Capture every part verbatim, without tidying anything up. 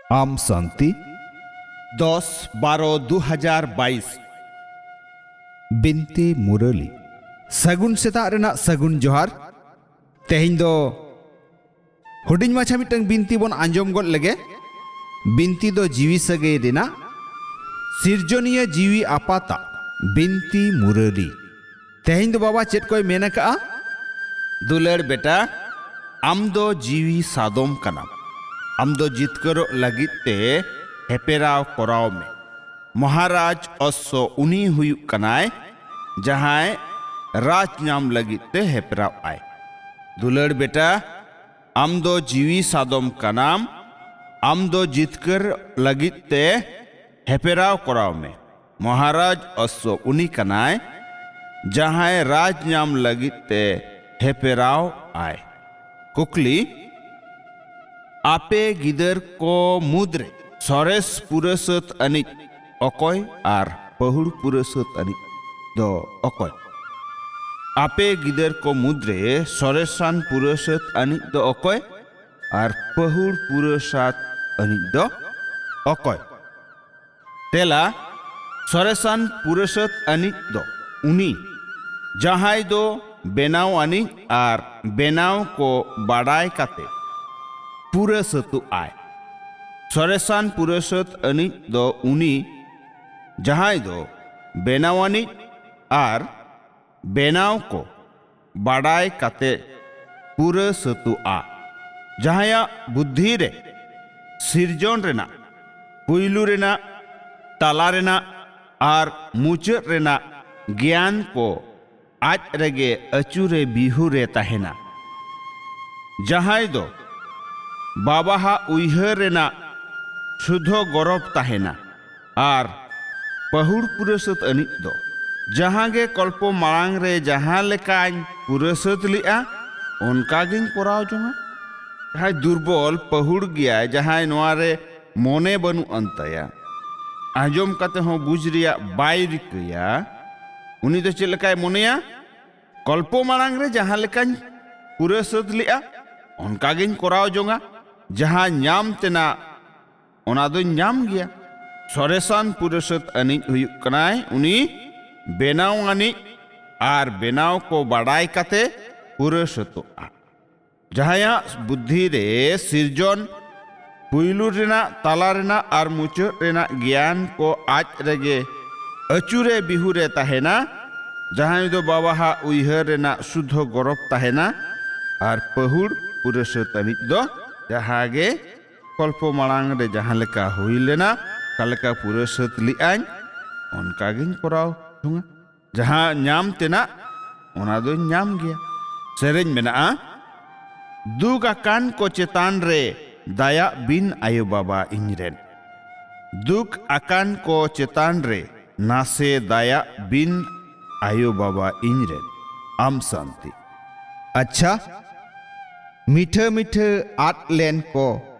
ᱟᱢ ᱥᱟᱱᱛᱤ᱾ ᱫᱚᱥ ᱵᱟᱨᱚ ᱫᱩ ᱦᱟᱡᱟᱨ ᱵᱟᱭᱤᱥ᱾ ᱵᱤᱱᱛᱤ ᱢᱩᱨᱟᱹᱞᱤ᱾ ᱥᱟᱹᱜᱩᱱ ᱥᱮᱛᱟᱜ ᱨᱮᱱᱟᱜ ᱥᱟᱹᱜᱩᱱ ᱡᱚᱦᱟᱨ᱾ ᱛᱮᱦᱮᱧ ᱫᱚ ᱦᱩᱰᱤᱧ ᱢᱟᱪᱷᱟ ᱢᱤᱫᱴᱟᱝ ᱵᱤᱱᱛᱤ ᱵᱚᱱ ᱟᱸᱡᱚᱢ ᱜᱚᱫ ᱞᱮᱜᱮ᱾ ᱵᱤᱱᱛᱤ ᱫᱚ ᱡᱤᱣᱤ ᱥᱟᱹᱜᱟᱹᱭ ᱨᱮᱱᱟᱜ, ᱥᱤᱨᱡᱚᱱᱤᱭᱟᱹ ᱡᱤᱣᱤ ᱟᱯᱟᱛᱟᱜ ᱵᱤᱱᱛᱤ ᱢᱩᱨᱟᱹᱞᱤ᱾ ᱛᱮᱦᱮᱧ ᱫᱚ ᱵᱟᱵᱟ ᱪᱮᱫ ᱠᱚᱭ ᱢᱮᱱ ᱟᱠᱟᱜᱼᱟ? ᱫᱩᱞᱟᱹᱲ ᱵᱮᱴᱟ, ᱟᱢ ᱫᱚ ᱡᱤᱣᱤ ᱥᱟᱫᱚᱢ ᱠᱟᱱᱟᱢ᱾ ᱟᱢ ᱫᱚ ᱡᱤᱛᱠᱟᱹᱨᱚᱜ ᱞᱟᱹᱜᱤᱫ ᱛᱮ ᱦᱮᱯᱮᱨᱟᱣ ᱠᱚᱨᱟᱣ ᱢᱮ᱾ ᱢᱚᱦᱟᱨᱟᱡᱽ ᱚᱥᱥᱚ ᱩᱱᱤ ᱦᱩᱭᱩᱜ ᱠᱟᱱᱟᱭ, ᱡᱟᱦᱟᱸᱭ ᱨᱟᱡᱽ ᱧᱟᱢ ᱞᱟᱹᱜᱤᱫ ᱛᱮ ᱦᱮᱯᱨᱟᱣ ᱟᱭ᱾ ᱫᱩᱞᱟᱹᱲ ᱵᱮᱴᱟ, ᱟᱢ ᱫᱚ ᱡᱤᱣᱤ ᱥᱟᱫᱚᱢ ᱠᱟᱱᱟᱢ᱾ ᱟᱢ ᱫᱚ ᱡᱤᱛᱠᱟᱹᱨ ᱞᱟᱹᱜᱤᱫ ᱛᱮ ᱦᱮᱯᱮᱨᱟᱣ ᱠᱚᱨᱟᱣ ᱢᱮ᱾ ᱢᱚᱦᱟᱨᱟᱡᱽ ᱚᱥᱥᱚ ᱩᱱᱤ ᱠᱟᱱᱟᱭ, ᱡᱟᱦᱟᱸᱭ ᱨᱟᱡᱽ ᱧᱟᱢ ᱞᱟᱹᱜᱤᱫ ᱛᱮ ᱦᱮᱯᱮᱨᱟᱣ ᱟᱭ᱾ ᱠᱩᱠᱞᱤ, ᱟᱯᱮ ᱜᱤᱫᱟᱹᱨ ᱠᱚ ᱢᱩᱫᱽᱨᱮ ᱥᱚᱨᱮᱥ ᱯᱩᱨᱟᱹ ᱥᱟᱹᱛ ᱟᱹᱱᱤᱡ ᱚᱠᱚᱭ ᱟᱨ ᱯᱟᱹᱦᱩᱲ ᱯᱩᱨᱟᱹ ᱥᱟᱹᱛ ᱟᱹᱱᱤᱡ ᱫᱚ ᱚᱠᱚᱭ? ᱟᱯᱮ ᱜᱤᱫᱟᱹᱨ ᱠᱚ ᱢᱩᱫᱽᱨᱮ ᱥᱚᱨᱮᱥᱟᱱ ᱯᱩᱨᱟᱹ ᱥᱟᱹᱛ ᱟᱹᱱᱤᱡ ᱫᱚ ᱚᱠᱚᱭ ᱟᱨ ᱯᱟᱹᱦᱩᱲ ᱯᱩᱨᱟᱹ ᱥᱟᱹᱛ ᱟᱹᱱᱤᱡ ᱫᱚ ᱚᱠᱚᱭ? ᱛᱮᱞᱟ, ᱥᱚᱨᱮᱥᱟᱱ ᱯᱩᱨᱟᱹ ᱥᱟᱹᱛ ᱟᱹᱱᱤᱡ ᱫᱚ ᱩᱱᱤ, ᱡᱟᱦᱟᱸᱭ ᱫᱚ ᱵᱮᱱᱟᱣ ᱟᱹᱱᱤᱡ ᱟᱨ ᱵᱮᱱᱟᱣ ᱠᱚ ᱵᱟᱰᱟᱭ ᱠᱟᱛᱮ ᱯᱩᱨᱟᱹ ᱥᱟᱹᱛᱩᱜ ᱟᱭ᱾ ᱥᱚᱨᱮᱥᱟᱱ ᱯᱩᱨᱟᱹ ᱥᱟᱹᱛ ᱟᱹᱱᱤᱡ ᱫᱚ ᱩᱱᱤ, ᱡᱟᱦᱟᱸᱭ ᱫᱚ ᱵᱮᱱᱟᱣ ᱟᱹᱱᱤᱡ ᱟᱨ ᱵᱮᱱᱟᱣ ᱠᱚ ᱵᱟᱰᱟᱭ ᱠᱟᱛᱮ ᱯᱩᱨᱟᱹ ᱥᱟᱹᱛᱩᱜᱼᱟ, ᱡᱟᱦᱟᱸᱭᱟᱜ ᱵᱩᱫᱽᱫᱷᱤ ᱨᱮ ᱥᱤᱨᱡᱚᱱ ᱨᱮᱱᱟᱜ, ᱯᱩᱭᱞᱩ ᱨᱮᱱᱟᱜ, ᱛᱟᱞᱟ ᱨᱮᱱᱟᱜ ᱟᱨ ᱢᱩᱪᱟᱹᱫ ᱨᱮᱱᱟᱜ ᱜᱮᱭᱟᱱ ᱠᱚ ᱟᱡ ᱨᱮᱜᱮ ᱟᱹᱪᱩᱨᱮ ᱵᱤᱦᱩᱨᱮ ᱛᱟᱦᱮᱱᱟ, ᱡᱟᱦᱟᱸᱭ ᱫᱚ ᱵᱟᱵᱟᱦᱟᱜ ᱩᱭᱦᱟᱹᱨ ᱨᱮᱱᱟᱜ ᱥᱩᱫᱷᱚ ᱜᱚᱨᱚᱵᱽ ᱛᱟᱦᱮᱱᱟ᱾ ᱟᱨ ᱯᱟᱹᱦᱩᱲ ᱯᱩᱨᱟᱹ ᱥᱟᱹᱛ ᱟᱹᱱᱤᱡ ᱫᱚ ᱡᱟᱦᱟᱸ ᱜᱮ ᱠᱚᱞᱯᱚ ᱢᱟᱲᱟᱝ ᱨᱮ ᱡᱟᱦᱟᱸ ᱞᱮᱠᱟᱧ ᱯᱩᱨᱟᱹ ᱥᱟᱹᱛ ᱞᱮᱜᱼᱟ, ᱚᱱᱠᱟ ᱜᱤᱧ ᱠᱚᱨᱟᱣ ᱡᱚᱝᱟ᱾ ᱡᱟᱦᱟᱸᱭ ᱫᱩᱨᱵᱚᱞ ᱯᱟᱹᱦᱩᱲ ᱜᱮᱭᱟᱭ, ᱡᱟᱦᱟᱸᱭ ᱱᱚᱣᱟ ᱨᱮ ᱢᱚᱱᱮ ᱵᱟᱹᱱᱩᱜ ᱟᱱ ᱛᱟᱭᱟ, ᱟᱸᱡᱚᱢ ᱠᱟᱛᱮ ᱦᱚᱸ ᱵᱩᱡᱽ ᱨᱮᱭᱟᱜ ᱵᱟᱭ ᱨᱤᱠᱟᱹᱭᱟ, ᱩᱱᱤ ᱫᱚ ᱪᱮᱫ ᱞᱮᱠᱟᱭ ᱢᱚᱱᱮᱭᱟ? ᱠᱚᱞᱯᱚ ᱢᱟᱲᱟᱝ ᱨᱮ ᱡᱟᱦᱟᱸ ᱞᱮᱠᱟᱧ ᱯᱩᱨᱟᱹ ᱥᱟᱹᱛ ᱞᱮᱜᱼᱟ, ᱚᱱᱠᱟ ᱜᱤᱧ ᱠᱚᱨᱟᱣ ᱡᱚᱝᱟ᱾ ᱡᱟᱦᱟᱸ ᱧᱟᱢ ᱛᱮᱱᱟᱜ ᱚᱱᱟ ᱫᱚᱧ ᱧᱟᱢ ᱜᱮᱭᱟ᱾ ᱥᱚᱨᱮᱥᱟᱱ ᱯᱩᱨᱟᱹ ᱥᱟᱹᱛ ᱟᱹᱱᱤᱡ ᱦᱩᱭᱩᱜ ᱠᱟᱱᱟᱭ ᱩᱱᱤ ᱵᱮᱱᱟᱣ ᱟᱹᱱᱤᱡ ᱟᱨ ᱵᱮᱱᱟᱣ ᱠᱚ ᱵᱟᱰᱟᱭ ᱠᱟᱛᱮ ᱯᱩᱨᱟᱹ ᱥᱟᱹᱛᱚᱜᱼᱟ᱾ ᱡᱟᱦᱟᱸᱭᱟᱜ ᱵᱩᱫᱽᱫᱷᱤ ᱨᱮ ᱥᱤᱨᱡᱚᱱ, ᱯᱩᱭᱞᱩ ᱨᱮᱱᱟᱜ, ᱛᱟᱞᱟ ᱨᱮᱱᱟᱜ ᱟᱨ ᱢᱩᱪᱟᱹᱫ ᱨᱮᱱᱟᱜ ᱜᱮᱭᱟᱱ ᱠᱚ ᱟᱡ ᱨᱮᱜᱮ ᱟᱹᱪᱩᱨᱮ ᱵᱤᱦᱩᱨᱮ ᱛᱟᱦᱮᱱᱟ, ᱡᱟᱦᱟᱸᱭ ᱫᱚ ᱵᱟᱵᱟᱦᱟᱜ ᱩᱭᱦᱟᱹᱨ ᱨᱮᱱᱟᱜ ᱥᱩᱫᱷᱚ ᱜᱚᱨᱚᱵ ᱛᱟᱦᱮᱱᱟ, ᱟᱨ ᱯᱟᱹᱦᱩᱲ ᱯᱩᱨᱟᱹ ᱥᱟᱹᱛ ᱟᱹᱱᱤᱡ ᱫᱚ ᱡᱟᱦᱟᱸ ᱜᱮ ᱠᱚᱞᱯᱚ ᱢᱟᱲᱟᱝ ᱨᱮ ᱡᱟᱦᱟᱸ ᱞᱮᱠᱟ ᱦᱩᱭ ᱞᱮᱱᱟ, ᱚᱠᱟ ᱞᱮᱠᱟ ᱯᱩᱨᱟᱹ ᱥᱟᱹᱛ ᱞᱮᱜ ᱟᱹᱧ, ᱚᱱᱠᱟ ᱜᱤᱧ ᱠᱚᱨᱟᱣ ᱡᱚᱝᱟ᱾ ᱡᱟᱦᱟᱸ ᱧᱟᱢ ᱛᱮᱱᱟᱜ, ᱚᱱᱟ ᱫᱚᱧ ᱧᱟᱢ ᱜᱮᱭᱟ᱾ ᱥᱮᱨᱮᱧ ᱢᱮᱱᱟᱜᱼᱟ, ᱫᱩᱠ ᱟᱠᱟᱱ ᱠᱚ ᱪᱮᱛᱟᱱ ᱨᱮ ᱫᱟᱭᱟᱜ ᱵᱤᱱ ᱟᱭᱳ ᱵᱟᱵᱟ ᱤᱧ ᱨᱮᱱ᱾ ᱫᱩᱠ ᱟᱠᱟᱱ ᱠᱚ ᱪᱮᱛᱟᱱ ᱨᱮ ᱱᱟᱥᱮ ᱫᱟᱭᱟᱜ ᱵᱤᱱ ᱟᱭᱳ ᱵᱟᱵᱟ ᱤᱧ ᱨᱮᱱ᱾ ᱟᱢ ᱥᱟᱱᱛᱤ᱾ ᱟᱪᱪᱷᱟ, ᱢᱤᱴᱷᱟᱹ ᱢᱤᱴᱷᱟᱹ ᱟᱫ ᱞᱮᱱ ᱠᱚ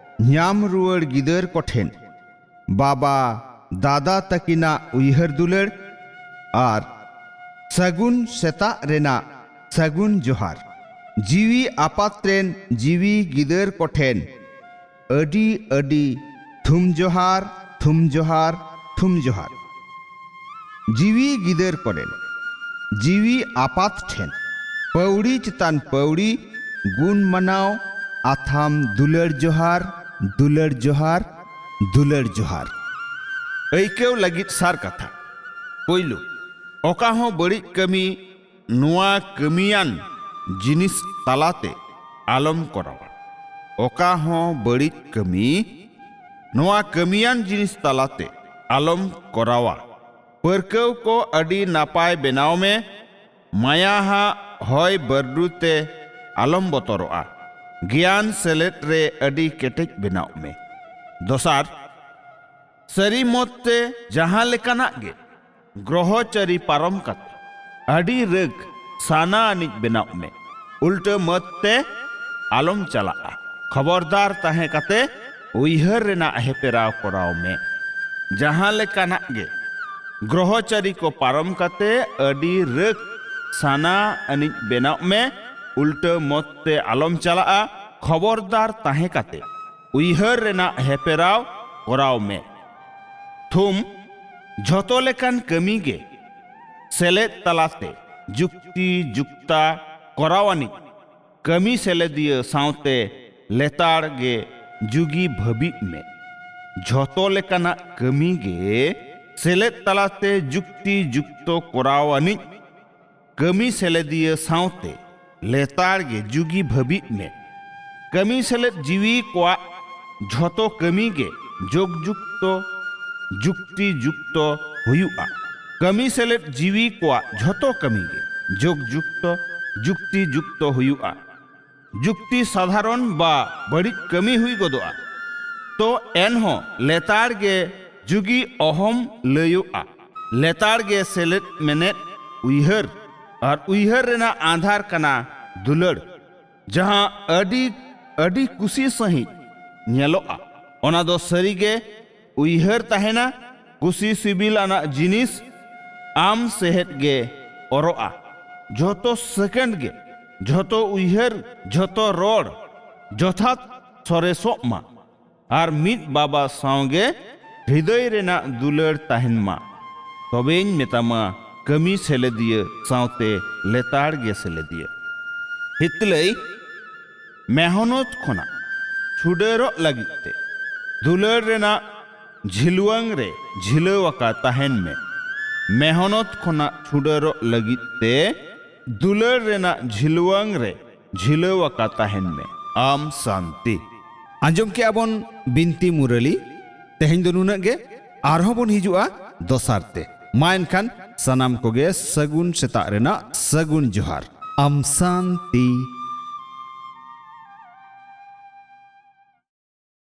ᱧᱟᱢ ᱨᱩᱣᱟᱹᱲ ᱜᱤᱫᱟᱹᱨ ᱠᱚᱴᱷᱮᱱ ᱵᱟᱵᱟ, ᱫᱟᱫᱟ ᱛᱟᱹᱠᱤᱱᱟᱜ ᱩᱭᱦᱟᱹᱨ ᱫᱩᱞᱟᱹᱲ ᱟᱨ ᱥᱟᱹᱜᱩᱱ ᱥᱮᱛᱟᱜ ᱨᱮᱱᱟᱜ ᱥᱟᱹᱜᱩᱱ ᱡᱚᱦᱟᱨ᱾ ᱡᱤᱣᱤ ᱟᱯᱟᱛ ᱨᱮᱱ ᱡᱤᱣᱤ ᱜᱤᱫᱟᱹᱨ ᱠᱚᱴᱷᱮᱱ ᱟᱹᱰᱤ ᱟᱹᱰᱤ ᱛᱷᱩᱢ ᱡᱚᱦᱟᱨ, ᱛᱷᱩᱢ ᱡᱚᱦᱟᱨ, ᱛᱷᱩᱢ ᱡᱚᱦᱟᱨ᱾ ᱡᱤᱣᱤ ᱜᱤᱫᱟᱹᱨ ᱠᱚᱨᱮᱱ ᱡᱤᱣᱤ ᱟᱯᱟᱛ ᱴᱷᱮᱱ ᱯᱟᱹᱣᱲᱤ ᱪᱮᱛᱟᱱ ᱯᱟᱹᱣᱲᱤ ᱜᱩᱱ ᱢᱟᱱᱟᱣ ᱟᱛᱷᱟᱢ ᱫᱩᱞᱟᱹᱲ ᱡᱚᱦᱟᱨ, ᱫᱩᱞᱟᱹᱲ ᱡᱚᱦᱟᱨ, ᱫᱩᱞᱟᱹᱲ ᱡᱚᱦᱟᱨ᱾ ᱟᱹᱭᱠᱟᱹᱣ ᱞᱟᱹᱜᱤᱫ ᱥᱟᱨ ᱠᱟᱛᱷᱟ᱾ ᱯᱳᱭᱞᱳ, ᱚᱠᱟ ᱦᱚᱸ ᱵᱟᱹᱲᱤᱡ ᱠᱟᱹᱢᱤ ᱱᱚᱣᱟ ᱠᱟᱹᱢᱤᱭᱟᱱ ᱡᱤᱱᱤᱥ ᱛᱟᱞᱟᱛᱮ ᱟᱞᱚᱢ ᱠᱚᱨᱟᱣᱟ᱾ ᱚᱠᱟ ᱦᱚᱸ ᱵᱟᱹᱲᱤᱡ ᱠᱟᱹᱢᱤ ᱱᱚᱣᱟ ᱠᱟᱹᱢᱤᱭᱟᱱ ᱡᱤᱱᱤᱥ ᱛᱟᱞᱟᱛᱮ ᱟᱞᱚᱢ ᱠᱚᱨᱟᱣᱟ᱾ ᱯᱟᱹᱨᱠᱟᱹᱣ ᱠᱚ ᱟᱹᱰᱤ ᱱᱟᱯᱟᱭ ᱵᱮᱱᱟᱣ ᱢᱮ᱾ ᱢᱟᱭᱟ ᱦᱟᱜ ᱦᱚᱭ ᱵᱟᱹᱨᱰᱩ ᱛᱮ ᱟᱞᱚᱢ ᱵᱚᱛᱚᱨᱚᱜᱼᱟ᱾ ᱜᱮᱭᱟᱱ ᱥᱮᱞᱮᱫ ᱨᱮ ᱟᱹᱰᱤ ᱠᱮᱴᱮᱡ ᱵᱮᱱᱟᱣ ᱢᱮ᱾ ᱫᱚᱥᱟᱨ, ᱥᱟᱹᱨᱤ ᱢᱚᱛ ᱛᱮ ᱡᱟᱦᱟᱸ ᱞᱮᱠᱟᱱᱟᱜ ᱜᱮ ᱜᱨᱚᱦᱚᱪᱟᱹᱨᱤ ᱯᱟᱨᱚᱢ ᱠᱟᱛᱮ ᱟᱹᱰᱤ ᱨᱟᱹᱜ ᱥᱟᱱᱟ ᱟᱹᱱᱤᱡ ᱵᱮᱱᱟᱣ ᱢᱮ᱾ ᱩᱞᱴᱟᱹ ᱢᱟᱹᱛ ᱛᱮ ᱟᱞᱚᱢ ᱪᱟᱞᱟᱜᱼᱟ᱾ ᱠᱷᱚᱵᱚᱨᱫᱟᱨ ᱛᱟᱦᱮᱸ ᱠᱟᱛᱮ ᱩᱭᱦᱟᱹᱨ ᱨᱮᱱᱟᱜ ᱦᱮᱯᱮᱨᱟᱣ ᱠᱚᱨᱟᱣ ᱢᱮ᱾ ᱡᱟᱦᱟᱸ ᱞᱮᱠᱟᱱᱟᱜ ᱜᱮ ᱜᱨᱚᱦᱚᱪᱟᱹᱨᱤ ᱠᱚ ᱯᱟᱨᱚᱢ ᱠᱟᱛᱮ ᱟᱹᱰᱤ ᱨᱟᱹᱜ ᱥᱟᱱᱟ ᱟᱹᱱᱤᱡ ᱵᱮᱱᱟᱣ ᱢᱮ᱾ ᱩᱞᱴᱟᱹ ᱢᱚᱛ ᱛᱮ ᱟᱞᱚᱢ ᱪᱟᱞᱟᱜᱼᱟ᱾ ᱠᱷᱚᱵᱚᱨᱫᱟᱨ ᱛᱟᱦᱮᱸ ᱠᱟᱛᱮ ᱩᱭᱦᱟᱹᱨ ᱨᱮᱱᱟᱜ ᱦᱮᱯᱮᱨᱟᱣ ᱠᱚᱨᱟᱣ ᱢᱮ᱾ ᱛᱷᱩᱢ, ᱡᱷᱚᱛᱚ ᱞᱮᱠᱟᱱ ᱠᱟᱹᱢᱤ ᱜᱮ ᱥᱮᱞᱮᱫ ᱛᱟᱞᱟᱛᱮ ᱡᱩᱠᱛᱤ ᱡᱩᱠᱛᱟ ᱠᱚᱨᱟᱣ ᱟᱹᱱᱤᱡ ᱠᱟᱹᱢᱤ ᱥᱮᱞᱮᱫᱤᱭᱟᱹ ᱥᱟᱶᱛᱮ ᱞᱮᱛᱟᱲ ᱜᱮ ᱡᱩᱜᱤ ᱵᱷᱟᱹᱵᱤᱜ ᱢᱮ᱾ ᱡᱷᱚᱛᱚ ᱞᱮᱠᱟᱱᱟᱜ ᱠᱟᱹᱢᱤ ᱜᱮ ᱥᱮᱞᱮᱫ ᱛᱟᱞᱟᱛᱮ ᱡᱩᱠᱛᱤ ᱡᱩᱠᱛᱚ ᱠᱚᱨᱟᱣ ᱟᱹᱱᱤᱡ ᱠᱟᱹᱢᱤ ᱥᱮᱞᱮᱫᱤᱭᱟᱹ ᱥᱟᱶᱛᱮ ᱞᱮᱛᱟᱲ ᱜᱮ ᱡᱩᱜᱤ ᱵᱷᱟᱹᱵᱤᱜ ᱢᱮ᱾ ᱠᱟᱹᱢᱤ ᱥᱮᱞᱮᱫ ᱡᱤᱣᱤ ᱠᱚᱣᱟᱜ ᱡᱷᱚᱛᱚ ᱠᱟᱹᱢᱤ ᱜᱮ ᱡᱳᱜᱽ ᱡᱩᱠᱛᱚ, ᱡᱩᱠᱛᱤ ᱡᱩᱠᱛᱚ ᱦᱩᱭᱩᱜᱼᱟ᱾ ᱠᱟᱹᱢᱤ ᱥᱮᱞᱮᱫ ᱡᱤᱣᱤ ᱠᱚᱣᱟᱜ ᱡᱷᱚᱛᱚ ᱠᱟᱹᱢᱤ ᱜᱮ ᱡᱳᱜᱽ ᱡᱩᱠᱛᱚ, ᱡᱩᱠᱛᱤ ᱡᱩᱠᱛᱚ ᱦᱩᱭᱩᱜᱼᱟ᱾ ᱡᱩᱠᱛᱤ ᱥᱟᱫᱷᱟᱨᱚᱱ ᱵᱟ ᱵᱟᱹᱲᱤᱡ ᱠᱟᱹᱢᱤ ᱦᱩᱭ ᱜᱚᱫᱚᱜᱼᱟ, ᱛᱚ ᱮᱱᱦᱚᱸ ᱞᱮᱛᱟᱲ ᱜᱮ ᱡᱩᱜᱤ ᱚᱦᱚᱢ ᱞᱟᱹᱭᱚᱜᱼᱟ᱾ ᱞᱮᱛᱟᱲ ᱜᱮ ᱥᱮᱞᱮᱫ ᱢᱮᱱᱮᱫ ᱩᱭᱦᱟᱹᱨ, ᱟᱨ ᱩᱭᱦᱟᱹᱨ ᱨᱮᱱᱟᱜ ᱟᱸᱫᱷᱟᱨ ᱠᱟᱱᱟ ᱫᱩᱞᱟᱹᱲ, ᱡᱟᱦᱟᱸ ᱟᱹᱰᱤ, ᱟᱹᱰᱤ ᱠᱩᱥᱤ ᱥᱟᱺᱦᱤᱡ ᱧᱮᱞᱚᱜᱼᱟ᱾ ᱚᱱᱟ ᱫᱚ ᱥᱟᱹᱨᱤᱜᱮ ᱩᱭᱦᱟᱹᱨ ᱛᱟᱦᱮᱱᱟ, ᱠᱩᱥᱤ ᱥᱤᱵᱤᱞ ᱟᱱᱟᱜ ᱡᱤᱱᱤᱥ ᱟᱢ ᱥᱮᱦᱮᱫ ᱜᱮ ᱚᱨᱚᱜᱼᱟ᱾ ᱡᱷᱚᱛᱚ ᱥᱮᱠᱮᱱᱰ ᱜᱮ, ᱡᱷᱚᱛᱚ ᱩᱭᱦᱟᱹᱨ, ᱡᱷᱚᱛᱚ ᱨᱚᱲ ᱡᱚᱛᱷᱟᱛ ᱥᱚᱨᱮᱥᱚᱜ ᱢᱟ᱾ ᱟᱨ ᱢᱤᱫ ᱵᱟᱵᱟ ᱥᱟᱶᱜᱮ ᱦᱨᱤᱫᱟᱹᱭ ᱨᱮᱱᱟᱜ ᱫᱩᱞᱟᱹᱲ ᱛᱟᱦᱮᱱ ᱢᱟ᱾ ᱛᱚᱵᱮᱧ ᱢᱮᱛᱟᱢᱟ, ᱠᱟᱹᱢᱤ ᱥᱮᱞᱮᱫᱤᱭᱟᱹ ᱥᱟᱶᱛᱮ ᱞᱮᱛᱟᱲ ᱜᱮ ᱥᱮᱞᱮᱫᱤᱭᱟᱹ᱾ ᱦᱤᱛᱞᱟᱹᱭ ᱢᱮᱦᱱᱚᱛ ᱠᱷᱚᱱᱟᱜ ᱪᱷᱩᱰᱟᱹᱨᱚᱜ ᱞᱟᱹᱜᱤᱫ ᱛᱮ ᱫᱩᱞᱟᱹᱲ ᱨᱮᱱᱟᱜ ᱡᱷᱤᱞᱣᱟᱹᱝ ᱨᱮ ᱡᱷᱤᱞᱟᱹᱣ ᱟᱠᱟ ᱛᱟᱦᱮᱱ ᱢᱮ᱾ ᱢᱮᱦᱱᱚᱛ ᱠᱷᱚᱱᱟᱜ ᱪᱷᱩᱰᱟᱹᱨᱚᱜ ᱞᱟᱹᱜᱤᱫ ᱛᱮ ᱫᱩᱞᱟᱹᱲ ᱨᱮᱱᱟᱜ ᱡᱷᱤᱞᱣᱟᱹᱝ ᱨᱮ ᱡᱷᱤᱞᱟᱹᱣ ᱟᱠᱟ ᱛᱟᱦᱮᱱ ᱢᱮ᱾ ᱟᱢ ᱥᱟᱱᱛᱤ᱾ ᱟᱸᱡᱚᱢ ᱠᱮᱜᱼᱟ ᱵᱚᱱ ᱵᱤᱱᱛᱤ ᱢᱩᱨᱟᱹᱞᱤ᱾ ᱛᱮᱦᱮᱧ ᱫᱚ ᱱᱩᱱᱟᱹᱜ ᱜᱮ, ᱟᱨᱦᱚᱸ ᱵᱚᱱ ᱦᱤᱡᱩᱜᱼᱟ ᱫᱚᱥᱟᱨ ᱛᱮ᱾ ᱢᱟ ᱮᱱᱠᱷᱟᱱ ᱥᱟᱱᱟᱢ ᱠᱚᱜᱮ ᱥᱟᱹᱜᱩᱱ ᱥᱮᱛᱟᱜ ᱨᱮᱱᱟᱜ ᱥᱟᱹᱜᱩᱱ ᱡᱚᱦᱟᱨ᱾ ᱟᱢ ᱥᱟᱱᱛᱤ